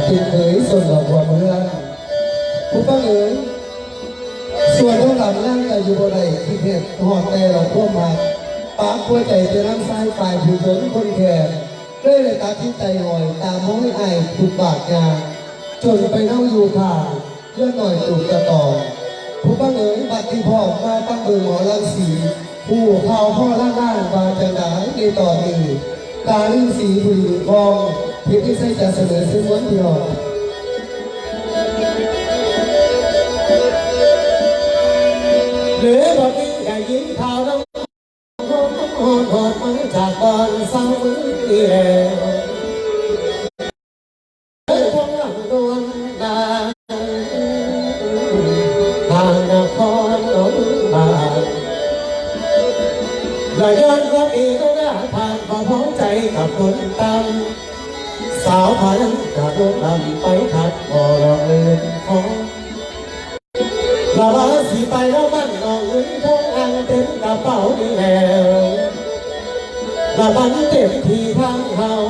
ເປັນເຂີຍຊົນລະບົວເມືອງ. ຜູ້ຟັງເອີຍ, ສ່ວນເຮົາລຳນັ້ນກໍຢູ່ບໍ່ໄດ້ ຄິດເຮັດຮອດແຕ່ລະຄວາມຮັກ, ປາກຫົວໃຈແຕ່ນຳຊາຍຝ່າຍຜູ້ຊົນຄົນແຂກ ເລີຍໄດ້ຕັດສິນໃຈຫ້ອຍຕາມຫ້ອຍອ້າຍຜູ້ປາກຍາກ ຈົນໄປເນົາຢູ່ຂ້າງ ເຮືອນນ້ອຍຕູບຕະຕອງ. ຜູ້ຟັງເອີຍ, ບັດນີ້ພ້ອມມາຟັງເບິ່ງໝໍລຳສີ ຜູ້ຂ່າວພໍ່ລານນາງວ່າຈັ່ງໃດໃນຕອນນີ້. ກາລືມສີຜູ້ດີຄອງ ເພັດວິໄຊຈະສະເໜີເຊີນຊວນພີ່ນ້ອງ. ເຫຼືອບັດນີ້ໄດ້ຍິນຂ່າວນຳ ຮອດມາຈາກບ້ານສາວເມືອງແລ້ວ ເດີນທາງລຳດວງນາ ທາງນະຄອນຫຼວງບາງ ລະຍ້ອນຄວາມອີໂຕໜ້າທ່ານບໍ່ພໍໃຈກັບຄົນຕ່ຳ ສາວພາຍັນກະລຸກລຳໄປທັກບໍ່ລອງເອີ້ນຂໍ ລະວ່າຊິໄປລະມັນນ້ອງເງິນທອງອັ່ງເຕັມກະເປົານີ້ແລ້ວ ລະມັນເຕັມທີ່ທາງເຮົາ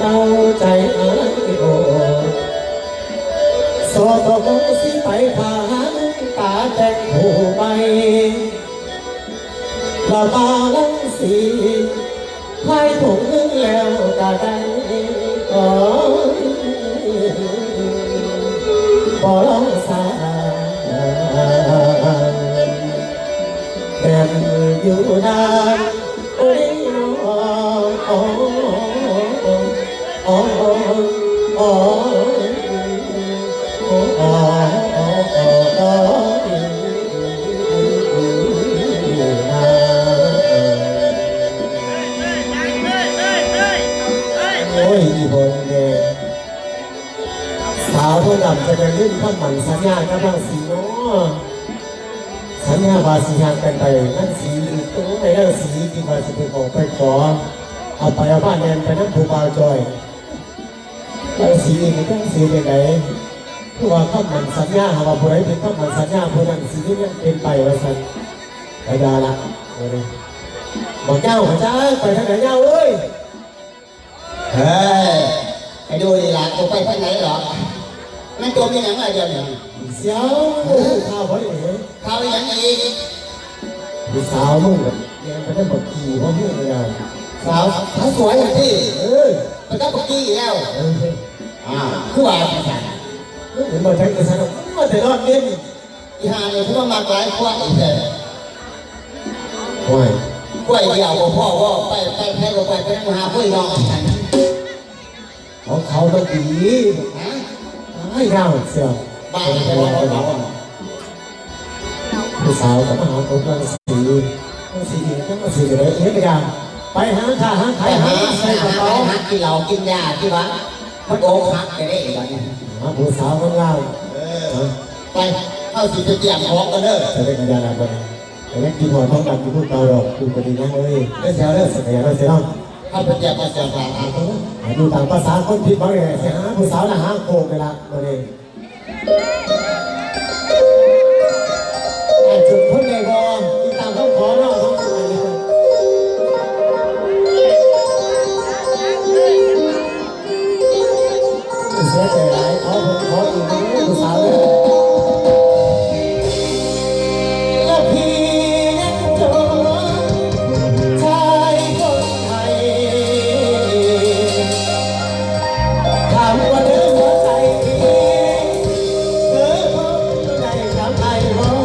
ເອົາໃຈອ້າຍໂອ ສອດຕົກລົງຊິໄປຖ້າຫາໜຶ່ງຕາແຕ່ງຜູ້ໃໝ່ ລະມາລັງສີ ພາຍຜົງເງິນແລ້ວກະໄດ້ ໂອ ບໍ່ລອງສາ ແມ່ນຢູ່ນານ ໂອຍ ໂອ ໂອ ໂອ ໂອ ໂອ ໂອ ໂອ້ຍ ອີ່ບົນເດ້ ສາວຜູ້ດຳຈະໄດ້ລືມຄຳໝັ້ນສັນຍາກັບນາງສີເນາະ. ສັນຍາວ່າຊິຮັກກັນໄປນຳສີອີກ ໂອ້ຍ ນາງສີຄິດວ່າຊິໄປຂໍໄປຂໍ ເອົາໄປເອົາມາແລ່ນໄປນຳຜູ້ບ່າວຈ່ອຍ. ນາງສີນີ້ນາງສີຈັ່ງໃດ ຄືວ່າຄຳໝັ້ນສັນຍາ ຫາກວ່າຜູ້ໃດຜິດຄຳໝັ້ນສັນຍາ ຜູ້ນັ້ນສິຍັງເປັນໄປວ່າຊັ້ນ. ກະຢ່າລະ ບັກຍາວ ຈັກໄປທາງໃດຍາວເອີຍ. ເຮີ້ຍ ໄປດູນີ້ລະ ບໍ່ໄປທາງໃດດອກ. ມັນຈົມອີ່ຫຍັງລະດຽວນີ້? ສຽວ ຂ່າວບໍ່ໄດ້ເຫັນ. ຂ່າວອີ່ຫຍັງອີກ? ຜູ້ສາວມຶງແມ່ນໄປນຳບັກກີ່ບໍ່ຮູ້ແລ້ວ. ສາວ ສາວສວຍຫັ້ນຕິ? ເອີ ໄປກັບບັກກີ່ອີກແລ້ວ. ເອີ ອ້າວ ຄືວ່າຈັ່ງຊັ້ນ? ເຫັນບໍ່ ຈັ່ງຊັ້ນ ມັວແຕ່ນອນເວັນ. ອີຫ່ານີ້ຄືວ່າມັກຫຼາຍຄວາຍແທ້. ໂອ້ຍ ຄວາຍດຽວບໍ່ພໍບໍ່ ໄປ ໄປໃຜກໍໄປ ໄປນຳຫາຄວາຍນ້ອງ. ຂອງເຂົາມັນດີ. ຮະ? ອ້າຍ ຍາວເຊຍ. ບ້ານແທ້ບໍ່ຂອງເຂົາ. ຜູ້ສາວກໍມາຫາຄົນນາງສີ ນາງສີນີ້ ນາງສີກໍໄດ້ເຮັດໄດ້ຢ່າງ ໄປຫາຄ້າຫາຂາຍ ໄປຫາ ຫາເງິນໃສ່ກະເປົາ ຫາກິນເຫຼົ້າກິນຢາທີ່ວ່າ ມັນອົກຫັກໄປເດ້ບັດນີ້. ຫາຜູ້ສາວງາມໆ. ເອີ ໄປ ເຮົາຊິໄປຕຽມຂອງກັນເດີ. ຈະໄດ້ກັນຢ່າລະບັດນີ້ ແຕ່ຍັງຄິດຮອດນ້ອງດຳຢູ່ຄືເກົ່າດອກ ຢູ່ກໍດີນາງເອີຍ. ເດີ ສຽວເດີ ສະກະຍານາງເສຍເນາະ. ເຮົາໄປຕຽມມາເສຍ ເອົາຢູ່ຕາມພາສາຄົນຜິດຫວັງນີ້ ຊິຫາຜູ້ສາວລະຫາໂຄກນີ້ລະບັດນີ້. ອ້າຍ ຈຸດຄົນໄດ້ບໍ່? ຕິດຕາມຄຳຂໍເນາະ. ເສຍໃຈຫຼາຍ ຂໍເພິ່ນ ຂໍອີກເດີ ຜູ້ສາວເດີ. ແລ້ວພີ່ຍັງຈົນ ຊາຍຄົນໄທ ຖາມວ່າເດີຫົວໃຈ ເດີຄົນໃດຖາມອ້າຍບໍ່?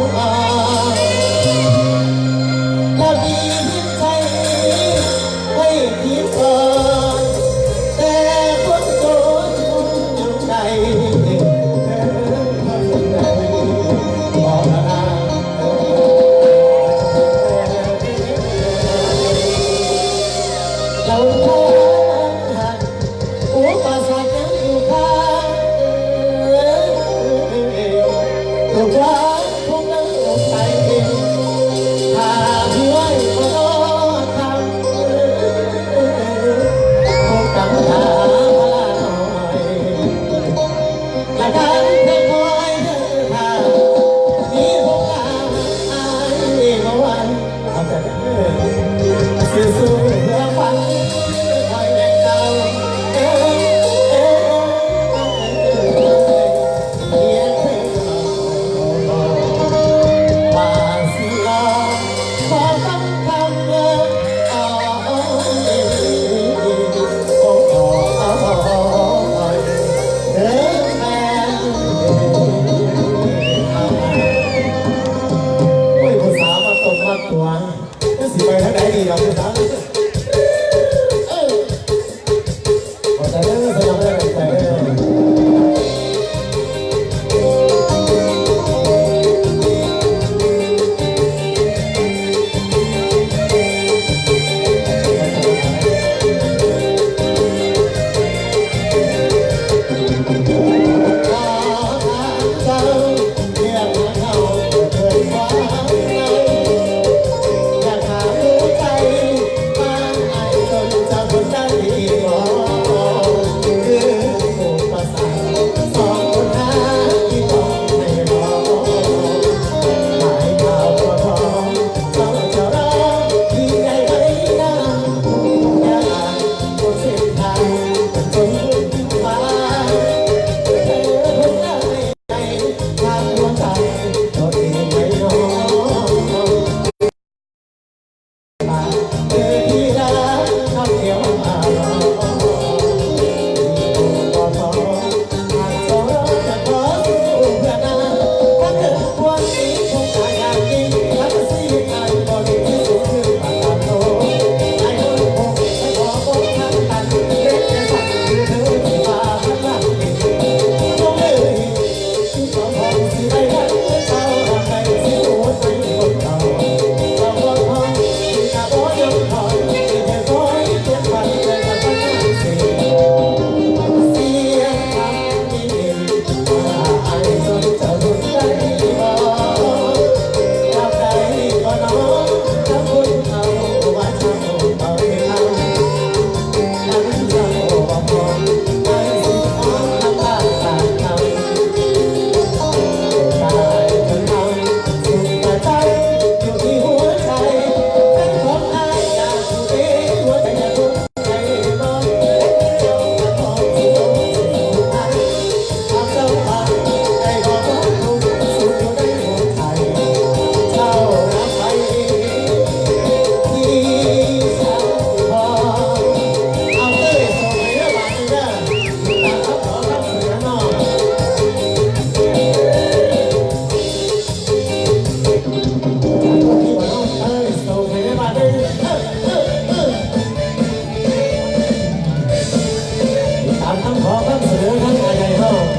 ຕາມຄຳຂໍຄຳສະເໜີທາງອ້າຍໃຫຍ່ເຮົາ.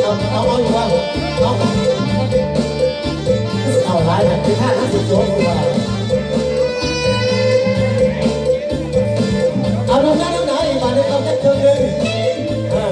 ເອົາ ເອົາ ເອົາຢູ່ວ່າ ເອົາ ຄືຊິເອົາຫຼາຍແບບ ຄືທ່ານ ມັນຊິຈົບຢູ່ວ່າ ເອົາ ລົງມາ ລົງມາອີກບາດໜຶ່ງ ເອົາຈັກເຄິ່ງໜຶ່ງ ເອີ.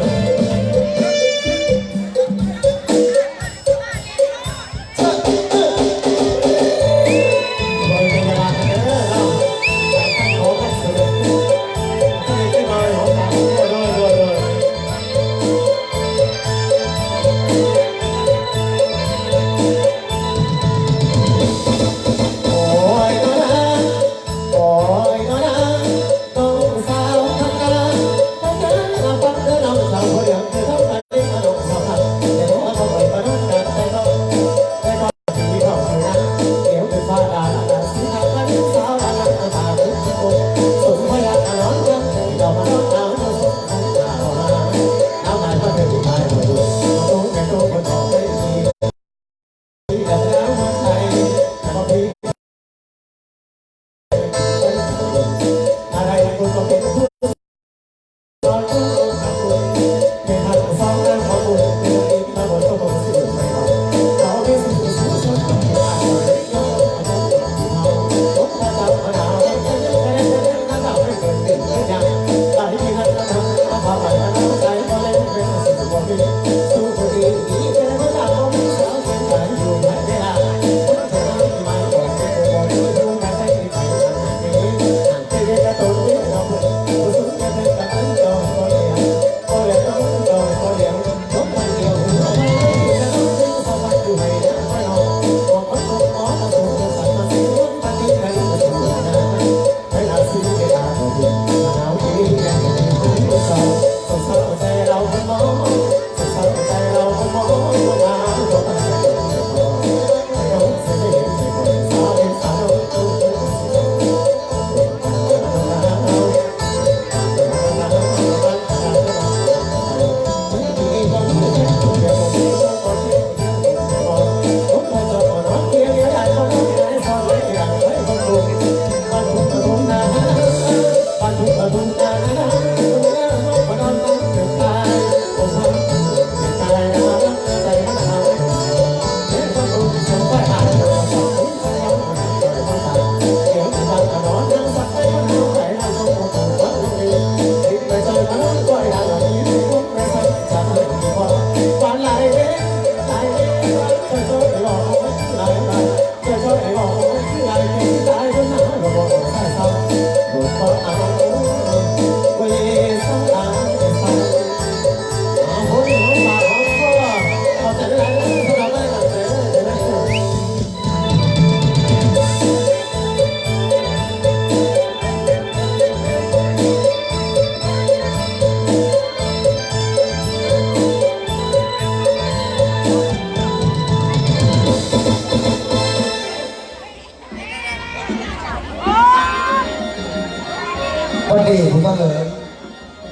ບັດນີ້ຜູ້ຟັງເອີຍ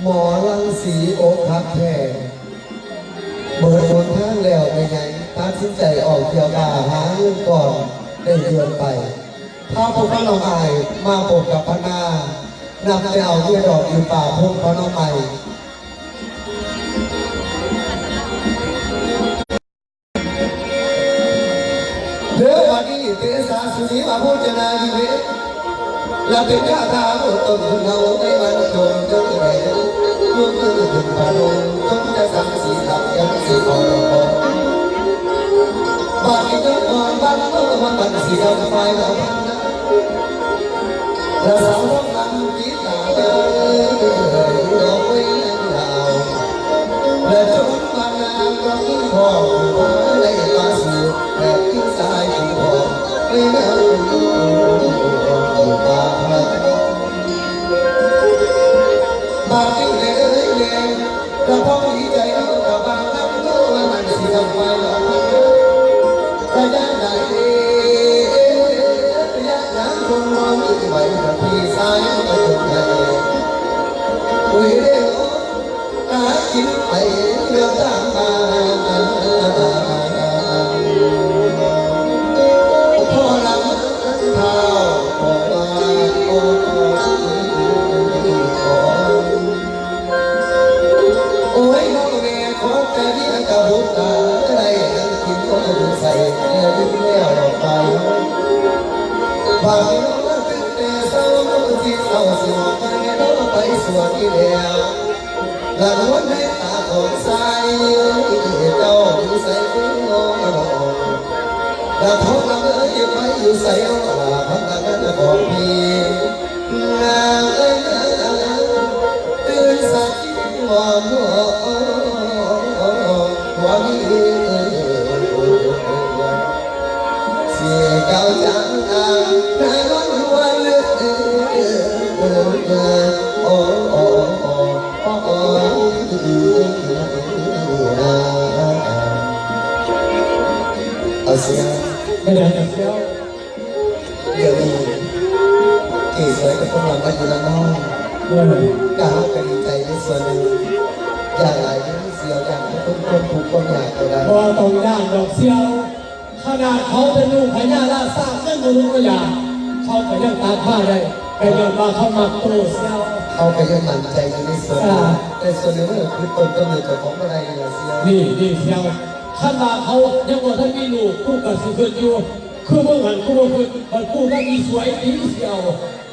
ໝໍລັງສີອົກຫັກແທ້ ເບີດຫົນທາງແລ້ວ ແມ່ໃຫຍ່ຕັດສິນໃຈອອກທ່ຽວກາຫາເງິນກ່ອນໄດ້ເດືອນໄປ. ພາພວກນ້ອງອ້າຍມາພົບກັບພັນນາ ນັບແຕ່ເອົາເມຍດອກຢູ່ປ່າພົງພະນອມໃໝ່. ເດີ ບັດນີ້ ເຕສາສຸນີມາໂພຈະນານິເວດ ລະເປັນຄາຖາເບື້ອງຕົ້ນເຮົາໄດ້ບັນຈົງເດີແລ ຍົກມືຂຶ້ນພະນົມ ຈົງຈະສັງສີກັບຍັງສີຂອງ ບາດນີ້ເດີ ມອນບັນໂນ ມາບັນສີກັບຝ່າຍລາວພັນນາ ລະສາວທອງລຳ ແລະຈົນບາງນາກໍມີພໍ່ຜູ້ວ່າໄດ້ປາສີແບບຄືສາຍຜູ້ພໍ່ໄປນຳຜູ້ວ່າ ບາດຈຶ່ງເລີຍແມ່ນກະພໍດີໃຈເນາະ ກະບາງນຳເນາະ ວ່າມັນຊິທຳໄມເນາະ ກະຢ້ານໄດ້ຢ້ານນາງຄົງບໍ່ມີໃບກະພີ່ຊາຍກະຈົນໃຫ້ ໂອ້ຍເດ້ ລະນວນໃນຕາຂອງຊາຍ ເຈົ້າຢູ່ໃສເນາະ ລະທອງລຳເອີຍ ໄປຢູ່ໃສເນາະ ລະພັນລະນາຂອງພີ່ ນາງເອີຍ ຕື່ນສາກິນຫອມ ບໍ່ມີ ຊິເຈົ້າຈາກນາງນວນນວນ ໂອ້ ໂອ້ ໂອ້ ໂອ້ ເອົາສຽງ ເປັນຫຍັງສຽວ? ດຽວນີ້ ເກສວຍກັບພວກເຮົາມາຢູ່ນຳເຮົາ ເອີ ກະເຮົາກະດີໃຈໃນສ່ວນໜຶ່ງ ຢ້ານຫຼາຍເດີສຽວ ຢ້ານເພິ່ນຄວາມທຸກຄວາມຍາກກໍໄດ້ ບໍ່ຕ້ອງຢ້ານດອກສຽວ. ຂະໜາດເຂົາເປັນລູກພະຍາລາຊາກເງິນບໍ່ລຸກບໍ່ຢາກ ເຂົາກໍຍັງຕາກມາໄດ້ ກໍຍ້ອນວ່າເຂົາມັກໂຕສຽວ ເຮົາກໍຍັງໝັ້ນໃຈຢູ່ໃນສ່ວນນີ້ ອ່າ ແຕ່ສ່ວນໜຶ່ງມັນກໍຄືຕົ້ນກຳເນີດເຈົ້າຂອງບໍ່ໄດ້ນີ້ລະສຽວ ນີ້ ນີ້ສຽວ ຄັນວ່າເຂົາຍັງບໍ່ທັນມີລູກ ກູກໍຊິຄຶດຢູ່ ຄືມຶງຫັ້ນກູບໍ່ຄຶດ ບັດກູກັບອີສວຍຕິສຽວ.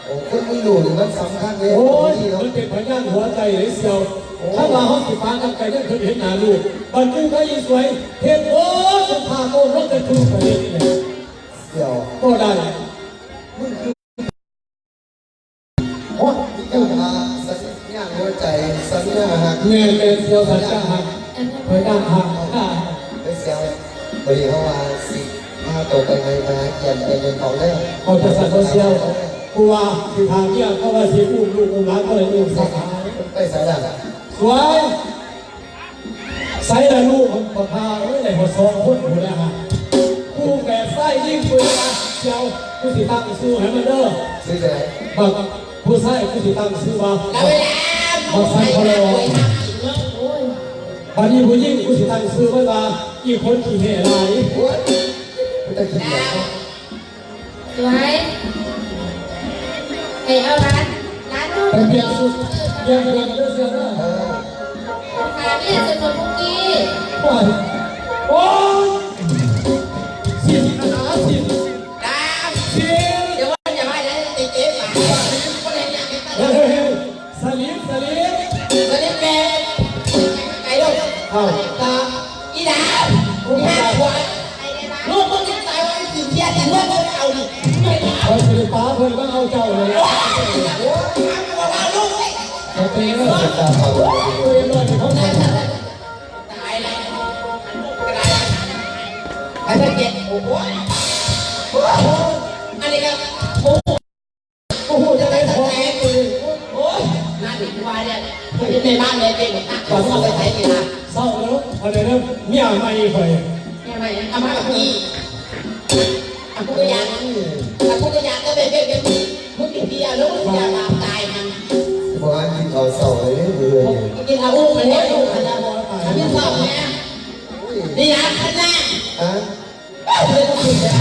ໂອ້ ຄົນມີລູກນີ້ມັນສຳຄັນເດ້ ໂອ້ຍ ມັນເປັນພະຍານຫົວໃຈເດ້ສຽວ ໂອ້ ຄັນວ່າເຮົາຊິປາກັນໄກຍັງຄືເຫັນໜ້າລູກ ບັດກູກັບອີສວຍເຮັດ ໂອ້ ສຸພາໂຕລົງແຕ່ທູກະເຮັດນີ້ແຫຼະສຽວ ບໍ່ໄດ້ ມຶງຄື ໂອ້ຍ ມີການຫາສັນຍານຫົວໃຈ ສັນຍາຮັກ ແມ່ນ ແມ່ນສຽວ ສັນຍາຮັກ ພະຍານຮັກ ເອີ ສຽວ ບາດນີ້ເຮົາວ່າຊິ ພາໂຕໄປໃຫ້ມາຫາກຽມໄປເລີຍເຂົາເດີ ເອົາຈັ່ງຊັ້ນເນາະສ່ຽວ ເພາະວ່າຊິຖ້າເມຍເຂົາວ່າຊິອຸ້ມລູກອຸ້ມຫຼານບໍ່ໄດ້ລູກສາຂາ ໄປໃສລະ ສວຍ ໃສລະລູກຂອງພໍ່ຂ້າເອີຍ ໄດ້ຮອດສອງຄົນພຸ້ນແຫຼະຫາ ຜູ້ແບບຊາຍຍິງປືນວ່າ ສ່ຽວ ກູຊິຕັ້ງຊື່ໃຫ້ມັນເດີ ຊື່ໃດ ບັກ ຜູ້ຊາຍກູຊິຕັ້ງຊື່ວ່າ ລະເວລາ ບັກສັນພະຫຼໍ ໂອ້ຍ ບາດນີ້ຜູ້ຍິງກູຊິຕັ້ງຊື່ມັນວ່າ ອີ່ຄົນຂີ້ແຫ່ຫຼາຍ ໂອ້ຍ ເປັນຕາຂີ້ແຫ່ເນາະ ສວຍ ໄປເອົາຫຼານ ຫຼານໂນ້ນ ໄປປ່ຽນຊຸດ ປ່ຽນເຄື່ອງເດີເສື້ອເດີ ເອີ ຫາເມຍໃສ່ໝົດທຸກທີ່ ໂອ້ຍ ໂອ້ຍ ສິ້ນຂະໜາດສິ້ນ ດາວ ຊິ ດຽວວ່າຢ່າມາໄດ້ເຕະປາກ ບໍ່ໄດ້ຫຍັງ ເຮີ້ຍ ສະລິມ ສະລິມ ສະລິມແມ່ ໄກໂລດ ເອົ້າ ຕາ ອີດາວ ໂອ້ຍ ອີດາວ ລູກມຶງຈະຕາຍວ່າຊິເສຍ ຊິເມືອເອົານີ້ ຂ້ອຍຊິໄດ້ປາເພິ່ນມາເອົາເຈົ້ານີ້ແຫຼະ ໂອ້ຍ ວ່າລູກເດ້ ໂອເຄເດີ ຕາຍແລ້ວ ຕາຍແລ້ວ ໄອ້ເຈັບ ໂອ້ໂຫ ອັນນີ້ກໍ ໂອ້ໂຫ ບໍ່ຮູ້ຈັ່ງໃດ ຂອງແທ້ເລີຍ ໂອ້ຍ ນັ້ນນີ້ ວ່າແລ້ວ ເຮັດແມ່ບ້ານແມ່ເປັນ ຕັກກ່ອນ ເອົາໄປໃສ່ນີ້ລະ ເຊົາເດີ ເອົາເດີ ເມຍໃໝ່ຂ້ອຍ ເມຍໃໝ່ ເອົາມາແບບນີ້ ອະ ກູກໍຢາກ ອະ ກູກໍຢາກ ແຕ່ແບບ ແບບ ແບບ ມຶງຕິດເບຍ ແລ້ວມຶງຢາກບາບຕາຍຫັ້ນ ເຊົາເລີຍເດີ ກິນເອົາອຸມັນແນ່ ອຸມັນນະ ຮັບຜິດຊອບແນ່ ນີ້ນະ ຄັນນະ ຮະ ເອີ ເພິ່ນບໍ່ຖືກນະ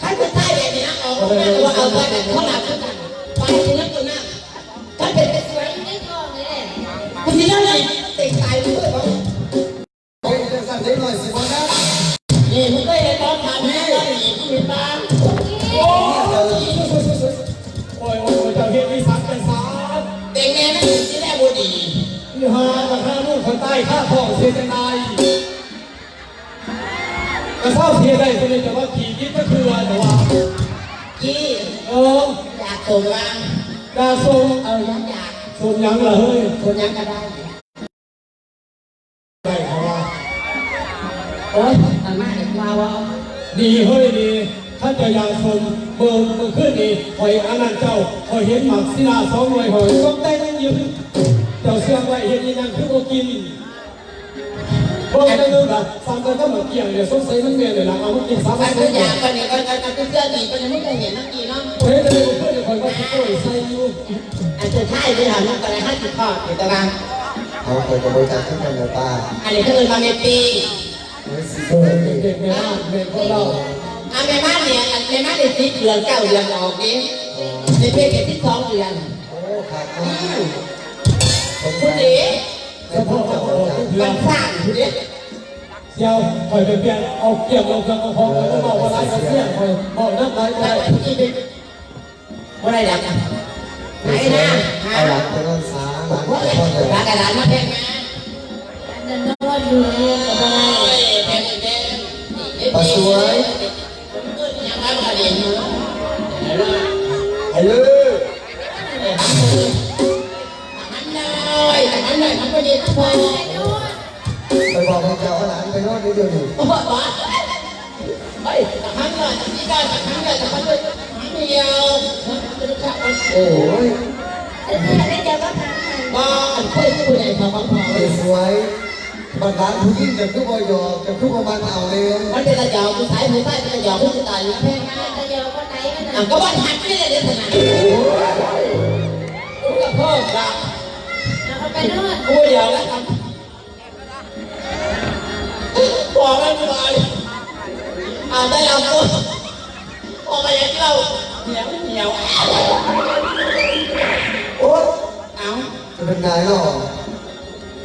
ຄັນຜູ້ຊາຍແບບນີ້ນະ ອອກມາກໍວ່າເອົາໄປເປັນຄົນຮັບຄືກັນ ໄປຊິນຳຕົວນະ ຄັນເປັນໄປສວຍຢູ່ໃນທ້ອງນີ້ແຫຼະ ຜູ້ຊິເອົາໄດ້ເຕັກຕາຍເລີຍບໍ່? ໂອ້ຍ ຈັ່ງຊັ້ນເດັກນ້ອຍຊິບໍ່ນຳ ນີ້ ມຶງເຄີຍເຫັນບໍ່? ຖາມແນ່ ນີ້ ເຫັນບໍ່? ໂອ້ຍ ໂອ້ຍ ໂອ້ຍ ເຈົ້າເຮັດອີ່ສັງຈັງຊັ້ນ ເປັນແມ່ມັນຊິແລບໍ່ດີ ອີ່ຫ່າ ບັກຫາລູກຂ້ອຍຕາຍຄາທ້ອງຊິເຮັດຈັ່ງໃດ? ກະເຊົາຊິເຮັດໄດ້ ເຈົ້າເຮັດແຕ່ວ່າຂີ້ຕິດຈັກເທື່ອ ແຕ່ວ່າ ຂີ້ ເອີ ຢາກສົມວ່າ ຢາກສົມ ເອີ ຢາກ ຢາກສົມຫຍັງລະເຮີ້ຍ? ສົມຫຍັງກະໄດ້. ໄດ້ເຂົາວ່າ ໂອ້ຍ ອັນມາເດັກວ່າເວົ້າ ດີເຮີ້ຍດີ ຄັນເຈົ້າຢາກສົມ ເບິ່ງມື້ຄືນນີ້ ຂ້ອຍອັນນັ້ນເຈົ້າ ຂ້ອຍເຫັນໝາກສີດາສອງໜ່ວຍ ຂ້ອຍຕ້ອງແຕ່ງຍັງຢືນ ເຈົ້າເຊື່ອງໄວ້ ເຮັດອີ່ຫຍັງຄືບໍ່ກິນ ເບິ່ງຈັກໜຶ່ງລະ ສ່ຳກັນກັບໝາກກ້ຽງນີ້ ສົງໄສມັນແມ່ນແຫຼະລະ ເອົາມາກິນຊະ ມັນຄືຢາກປານນີ້ ມັນຄືເຊື່ອງດີປານນີ້ ມຶງກໍເຫັນມັນກິນເນາະ ເຫັນແຕ່ມື້ຄືນນີ້ ຂ້ອຍວ່າຊິໂປ້ຍໃສ່ຢູ່. ອັນສຸດທ້າຍເລີຍຫາ ມັນກໍໄດ້ຮັບຜິດຊອບຢູ່ ແຕ່ວ່າ ເຮົາ ຂ້ອຍກໍບໍ່ຈັກຄືກັນແຫຼະປ້າ ອັນນີ້ເຂົາເອີ້ນວ່າແມ່ປີ້ງ ໂອ້ຍ ຊິເບິ່ງເດ້ ແມ່ບ້ານແມ່ນຂອງເຮົາ ອ່າ ແມ່ບ້ານນີ້ ອັນແມ່ບ້ານນີ້ສິບເດືອນ ເກົ້າເດືອນອອກເດ້ ອໍ ແມ່ປີ້ງນີ້ສິບສອງເດືອນ ໂອ້ ຄັກເນາະ ອືມ ພຸ້ນເດ້ ສະເພາະເຈົ້າອອກເດືອນ ມັນສ້າງພຸ້ນເດ້ ດຽວຂ້ອຍໄປປ່ຽນ ເອົາກຽມລົງເຄື່ອງເອົາຂອງ ຂ້ອຍບໍ່ເວົ້າວ່າຫຼາຍ ເອີ ເຂົາສຽງ ຂ້ອຍເວົ້ານຳຫຼາຍບໍ່ໄດ້ ບໍ່ໄດ້ດອກ ໄປນະ ເອົາຫຼານໄປນອນສາ ຫຼານໄປນອນແລ້ວ ຫຼານກະຫຼານມາແພງມາ ອັນນັ້ນນອນຢູ່ນີ້ກໍບໍ່ໄດ້ ໂອ້ຍ ແພງ ແພງ ປາສວຍ ຫຍັງວະ ບໍ່ໄດ້ເຫັນ ໄປເລີຍ ຫັນໜ້ອຍ ຫັນໜ້ອຍ ມັນບໍ່ເຫັນ ໄປບອກໃຫ້ເຈົ້າເອົາຫຼານໄປນອນໃນດຽວນີ້ ໂອ້ຍ ບໍ່ ເຮີ້ຍ ຫັນໜ້ອຍ ທີ່ການຫັນໜ້ອຍ ຫັນໜ້ອຍ ຫັນດຽວ ໂອ້ຍ ອັນນີ້ໃຫ້ເຈົ້າມາຖາມໃຫ້ ບໍ່ ອັນເຄີຍຜູ້ໃດເຂົາມາພໍເລີຍ ສວຍ ບັກຫຼານຜູ້ຍິງ ເຈົ້າຄືບໍ່ຫຍອກ ເຈົ້າຄືບໍ່ມັກເອົາແດ່ ມັນເປັນຕາຫຍອກ ຜູ້ຊາຍ ຜູ້ຊາຍເປັນຕາຫຍອກ ຜູ້ຊິຕາຍຢູ່ແພງ ຕາຫຍອກບໍ່ໄດ້ນະ ເອົາ ກໍບໍ່ຮັກນີ້ແຫຼະເດ້ ຂະໜາດ ໂອ້ຍ ກໍພໍກັບ ເອົາໄປນອນ ຜູ້ດຽວແລ້ວ ພໍແລ້ວສະບາຍ ອາໄດ້ລຳໂຕ ພໍໄປຍັງເລົ່າ ໜຽວ ໜຽວ ໂອ້ຍ ເອົ້າ ຈະເປັນນາຍເນາະ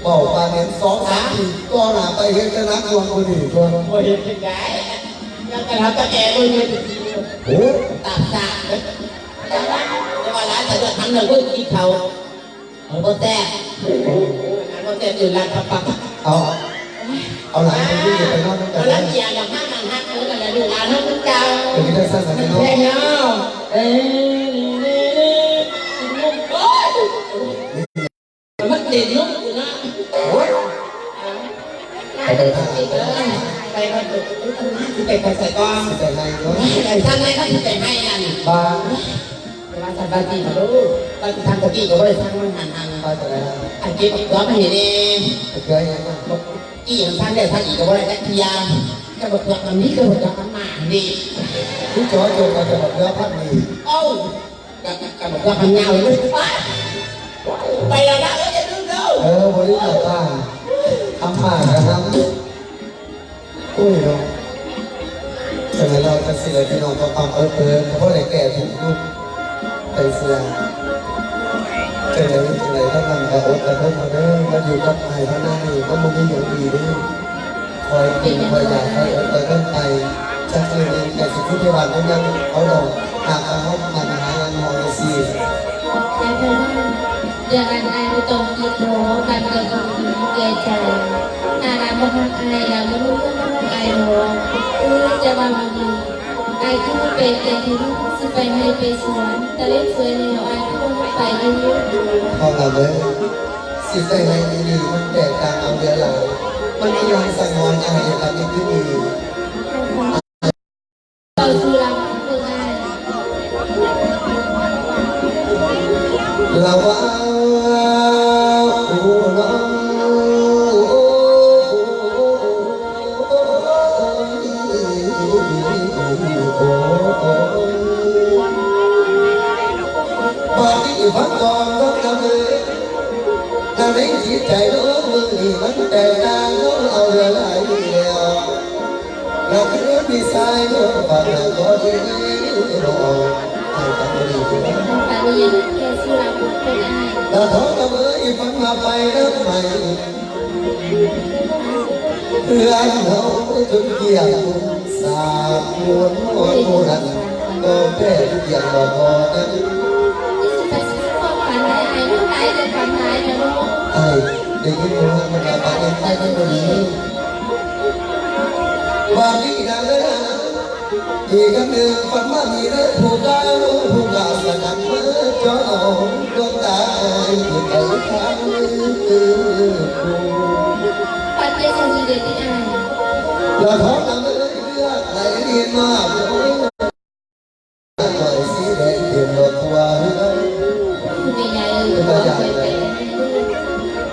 ເວົ້າປານນີ້ ສອງສາມປີຕໍ່ໜ້າໄປ ເຮັດຈະໜັກໜ່ວງກວ່ານີ້ຕົວະ ບໍ່ເຮັດຈັ່ງໃດ ຍັງໄປຫາຕາແກ່ເບິ່ງຢູ່ ໂອ້ ຕາກສາກເດີ ຈະວ່າຫຼາຍ ແຕ່ເລື່ອງທຳເລື່ອງເບິ່ງກິນເຂົ້າ ມັນບໍ່ແຊບ ມັນບໍ່ແຊບຢູ່ຮ້ານປັບໆ ເອົາ ເອົາຫຼານໄປຢູ່ໄປນອນນຳກັນເດີ ເອົາລະ ຢ່າ ຢ່າພາກັນຮັກເດີ ນັ້ນລະ ລູກຫຼານເຮົາຄືເກົ່າ ເປັນຈັ່ງຊັ້ນລະເນາະ ແພງເນາະ ເອີ ນີ້ໆໆ ກິນນົມ ໂອ້ຍ ມັນເດັ່ນນົມຢູ່ນະ ໂອ້ຍ ໄປເດີ ໄປເດີ ໄປກ່ອນ ໄປໃສກ່ອນ ຊິໄປໃຫ້ເນາະ ໄປທາງໃດ ມັນຊິໄປໃຫ້ນັ້ນ ບ້າ ແຕ່ວ່າສະບາຍດີເດີ ວ່າຊິທາງກະຕິກໍບໍ່ໄດ້ທາງມັນຫັນຫັ້ນ ໄປແຕ່ໃດລະ ອັນເກັບບັກເຂືອມາໃຫ້ແດ່ ບັກເຂືອອີ່ຫຍັງນະ ອີ່ຫຍັງທາງໃດທາງອີກກໍບໍ່ໄດ້ຈັກເທື່ອ ແຕ່ບັກເຂືອມັນມີແຕ່ບັກເຂືອມັນມານີ້ ຄືຈໍຈົງວ່າຈະບັກເຂືອພັນນີ້ ເອົ້າ ກະ ກະບັກເຂືອມັນຍາວເລີຍ ໄປແລ້ວນະ ເອີ ຢ່າລືມເດີ ເອີ ບໍ່ລືມດອກປ້າ ທຳມາກະນຳ ໂອ້ຍເນາະ ຈັ່ງໃດລາວຈັ່ງຊີ້ແຫຼະ ພີ່ນ້ອງ ຄວາມເອີກເອີ ກໍບໍ່ໄດ້ແກ້ທຸກຢູ່ ໄປເຊື່ອ ຈັ່ງໃດ ຈັ່ງໃດທັງນັ້ນກໍອົດກໍທົນເອົາເດີ ມາຢູ່ກັບອ້າຍເຮົານານີ້ ມັນບໍ່ມີຫຍັງດີເດ້ ຄອຍກິນ ຄອຍຢາກ ຄອຍອົດຄອຍທົນໄປ ຈັກມື້ໜຶ່ງກໍຊິຄືເທວະດານຍັງເອົາດອກ ຫາກວ່າເຮົາໝັ່ນຫາງານເຮົາຈັ່ງຊີ້ ແຕ່ເທົ່ານັ້ນ ເລື່ອງນັ້ນອ້າຍບໍ່ຕ້ອງຄິດດອກ ມັນກໍຕ້ອງມີແກ່ໃຈ ຖ້າລາວບໍ່ຮັກອ້າຍ ລາວບໍ່ລົງເຮືອນມາຮັບອ້າຍດອກ ເອີ ຈະວ່າບໍ່ດີ ອ້າຍຄືບໍ່ແປກໃຈແທ້ເນາະ ຊິໄປໄຮ່ໄປສວນ ຕາເວັນສວຍແລ້ວ ອ້າຍຄືບໍ່ລົງໄປຢູ່ ເທົ່ານັ້ນເດີ ຊິໄປໄຮ່ຢູ່ນີ້ ມັນແຕກຕ່າງກັບເຮືອນຫຼາຍ ມັນມີລາງສັງຫອນ ອ້າຍເຮັດແບບນີ້ຄືດີ. ເວົ້າສູ່ລາວຟັງເບິ່ງອ້າຍ ລາວເວົ້າ ໂອ້ ນ້ອງ ບາດນີ້ຟັງກ່ອນເດີ ນ້ອງເອີຍ. ມີສາຍເມືອງປາກນ້ຳບໍ່ດີ ບໍ່ອອກໃຫ້ກັບບໍ່ດີ ປານນີ້ແຄ່ສຸລາບຸກຄົນອ້າຍ ລະທອງລະເມີຍຝັນວ່າໄປນຳໃໝ່ ເຮືອນເຮົາຈົນກ້ຽງ ສາບໝວນໝວນໝູ່ນັ້ນ ກໍແຜ່ກ້ຽງບໍ່ພໍນັ້ນ ຊິໄປຊື້ຂອງຂວັນໃຫ້ອ້າຍເນາະ ຕາຍແຕ່ຂວັນຫຼາຍແລ້ວເນາະ ອ້າຍໄດ້ຍິນມາວ່າປາກນ້ຳໄປມັນບໍ່ດີ ບາດນີ້ນາງເອີຍນາງ ອີກອັນໜຶ່ງຝັນວ່າມີເດີຜູ້ບ່າວ ຜູ້ບ່າວສະໜັບມາຈ່ອງດວງຕາໃຫ້ໄປທາງອື່ນ ປັດເປັນຫຍັງດີເດຕິອ້າຍ ລະທອງນາງເອີຍ ເລືອກໃຫ້ເຫັນມາ ດອກໄມ້ສີແດງເຕັມດອກທົ່ວເຮືອນ ແມ່ໃຫຍ່ເອີຍ ຂໍໃຫ້ໄປແຕ່ເນີນ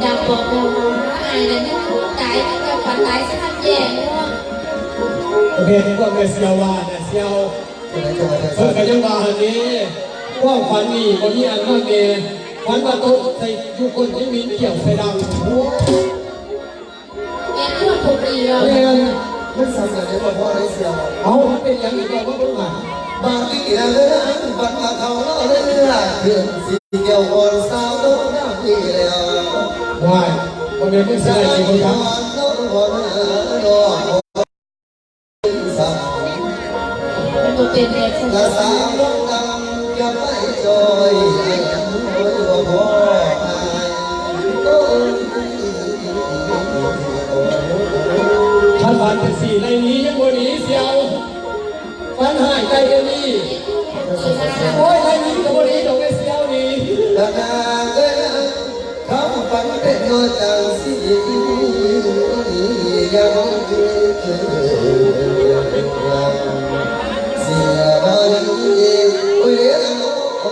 ດາບອກເຮົາວ່າ ອ້າຍນັ້ນຍັງຄົນຕາຍ ມັນກໍຝັນຫຼາຍຊະແຍງເນາະ ແມ່ນຄວາມແມ່ສ່ຽວວ່ານະສ່ຽວ ເພິ່ນກໍຍັງວ່າຫັ້ນເດ້ ຄວາມຝັນນີ້ບໍ່ມີອັນນອນແນ່ ຝັນວ່າຕົກໃສ່ຢູ່ກົ້ນທີ່ມີນກ່ຽວໃສ່ດັງ ໂອ້ຍ ແມ່ນຄວາມຜູ້ດີເນາະ ແມ່ນ ມັນສັ່ນກະເລີຍບໍ່ພໍໄດ້ສ່ຽວ ເອົ້າ ມັນເປັນຫຍັງອີກ ເວົ້າມາເບິ່ງຫາ ບາດນີ້ລະເລີນ ບັດມາເຂົ້າເນາະເລີນ ຂຶ້ນຊິກ່ຽວກ່ອນສາວໂຕນຳນີ້ແລ້ວ ວ້າຍ ບໍ່ແມ່ນມຶງຊິໄດ້ຊິບໍ່ທັນ ມັນບໍ່ເປັນແບບຊັ້ນ ລະສາວນ້ອງດຳຈະໄປຈ່ອຍ ອ້າຍຈະໂຫຍບໍ່ພໍອ້າຍ ໂອ້ຍ ຄັນບາດຈັ່ງຊີ້ໄລ່ໜີຍັງບໍ່ໜີສ່ຽວ ຝັນຮ້າຍໄກດຽວນີ້ ໂອ້ຍ ໄລ່ໜີກໍບໍ່ດີດອກແມ່ສ່ຽວນີ້ ລະນາງເອີຍນາງ ຄຳຝັນເປັນໜໍ່ຈັ່ງຊີ້ ຍັງເສຍບໍ່ດີ ໂອ້ຍ ເດ້ອະໂນ ໂອ້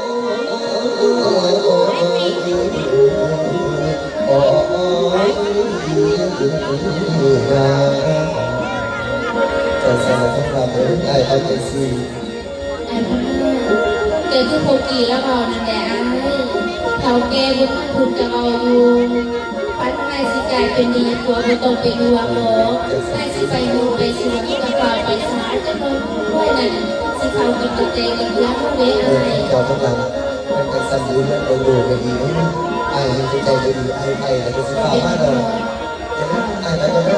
ຍ ໂອ້ຍ ໂອ້ຍ ໂອ້ຍ ໂອ້ຍ ຈັ່ງຊັ້ນລະ ຄຳຖາມເອີຍ ອ້າຍເອົາຈັ່ງຊີ້ ອ້າຍພະມາດ ແຕ່ຄືພວກກີ້ລາວເວົ້ານັ້ນແຫຼະອ້າຍ ເຖົ້າແກ່ບຸນທຳຄຸນກະເວົ້າຢູ່ ຝັນວ່າອ້າຍຊິກາຍເປັນໜີຜົວ ບໍ່ຕ້ອງເປັນຫ່ວງດອກ ອ້າຍຊິໄປຢູ່ໄປສວນ ກະຟ້າວໄປສາ ຈັກໜ້ອຍນັ້ນ ຊິເຂົ້າກິນກະແຕກະເຄືອເຮົາເດ້ອ້າຍ ເຈົ້າທັງຫຼາຍ ເປັນຈັ່ງຊັ້ນຢູ່ເຮືອນໂດນໆ ກະດີເນາະ ອ້າຍເຫັນໃຈບໍ່ດີ ອ້າຍໄປລະກະຊິຟ້າວມາດອກ ອ້າຍໄປກ່ອນເດີ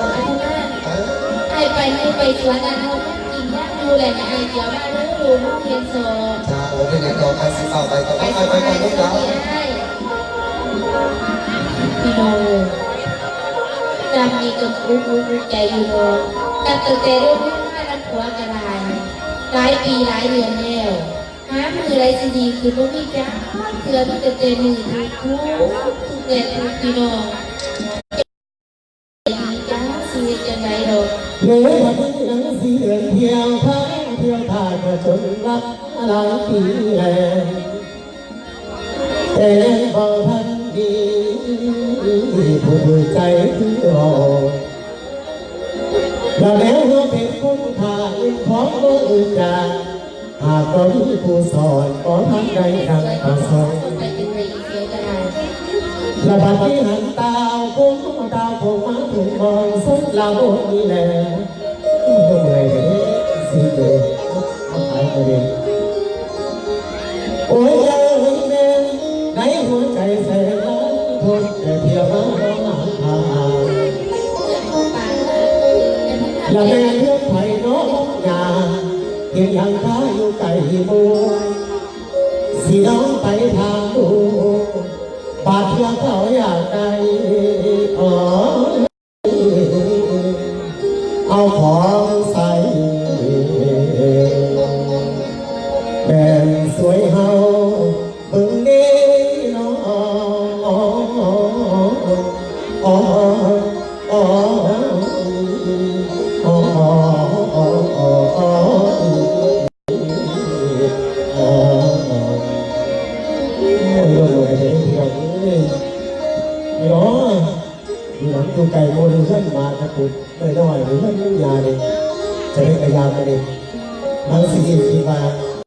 ອ້າຍໄປໄຮ່ໄປສວນ ອັນເຮົາ ກິນຍາກຢູ່ແຫຼະ ໃຫ້ອ້າຍກ່ຽວມາເດີ ລູກເຮົາຮຽນສອບ ຈ້າ ບໍ່ເປັນຫຍັງດອກ ອ້າຍຊິຟ້າວໄປ ໄປ ໄປ ໄປ ໄປ ໄປ ພີ່ນ້ອງເອີຍ ດຳນີ້ກໍອຸກອົກອຸກໃຈຢູ່ດອກ ນັບຕັ້ງແຕ່ລົງເຮືອນມານຳຜົວກໍຫຼາຍ ຫຼາຍປີຫຼາຍເດືອນແລ້ວ ຫາມື້ໃດຊິດີຂຶ້ນ ບໍ່ມີຈັກເທື່ອ ມີແຕ່ແຕ່ມື້ທຸກ ທຸກແດດທຸກ ພີ່ນ້ອງ ດີຈັງ ຊິເຮັດຈັ່ງໃດດອກ ເລີຍວ່າມີໜັງສືເດີນທຽວທາງ ທຽວທ່າຈະຈົນລັກຫຼາຍປີແລ້ວ ແຕ່ຍັງບໍ່ທັນມີຜູ້ຖືກໃຈຄືເຮົາ ລະແນວເຮົາເປັນຄົນຂ້າເງິນຂອງບໍ່ຮູ້ຈັກ ຫາກບໍ່ມີຜູ້ສອນ ບໍ່ທັນໄດ້ດັ່ງປະສົງ ລະບັດນີ້ຫັນຕາເອົາຄົງ ຕາຄົງມາທຸ່ມມອງສົດລະບົດນີ້ແຫຼະ ເມື່ອຍເດ້ຊິເດີນມາຂາຍກະເດັນ ໂອ້ຍ ຢ່າເອີຍແມ່ນ ໃນຫົວໃຈແສນລ້ານຄົນ ແຕ່ພຽງມາຫາ ລະແມ່ນເຮືອນໃຜເນາະຍາ ເຫັນຫຼັງຄາຢູ່ໃກ້ໝູ່ ຊິນ້ອງໄປຖາມດູ ບາດເທື່ອເຂົາຢາກໄດ້ ເອົາຂອງໃສ່ ແມ່ນຊ່ວຍເຮົາເບິ່ງແດ່ເນາະ ໂອ້ຍ ໂອ້ຍ ໂອ້ຍ ພີ່ນ້ອງເອີຍ ພີ່ນ້ອງ ຢູ່ຫຼັງຢູ່ໄກໝູ່ ຢູ່ເຮືອນໝາກະປຸດນ້ອຍໆ ຢູ່ເຮືອນຍານີ້ ຈະໄດ້ກະຢາມານີ້ ບາງທີຄິດວ່າ